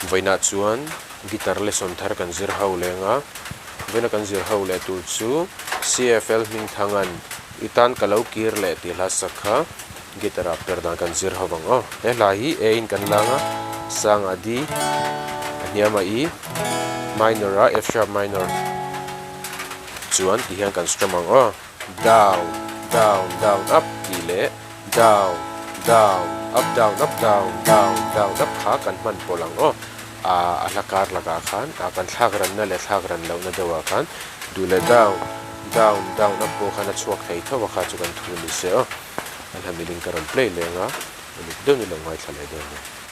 Vawiinah chuan guitar lesson thar kan zir ho leng a, vawiina kan zir ho leh tur chu CFL Hmingthanga'n I tan ka lo kir leh tih hla sak kha guitar ah per dan kan zir ho vang aw. He hla hi A in kan lang a, sang ah D, a hniam ah E, minor ah F sharp minor chuan ti hian kan strum ang aw. Down, down, down, up tih leh down, down, up, down, up, down, down, down, up kha kan hman pawlh ang aw. A hla kar lakah khan a kan thlak ranna leh thlak ran lohna deuhah khan duh leh down, down, down, up pawh khan a chhuak thei tho a kha chu kan thu ni se aw. A hla miling ka rawn play leng a, uluk deuhin i lo ngaithla leh dawn nia.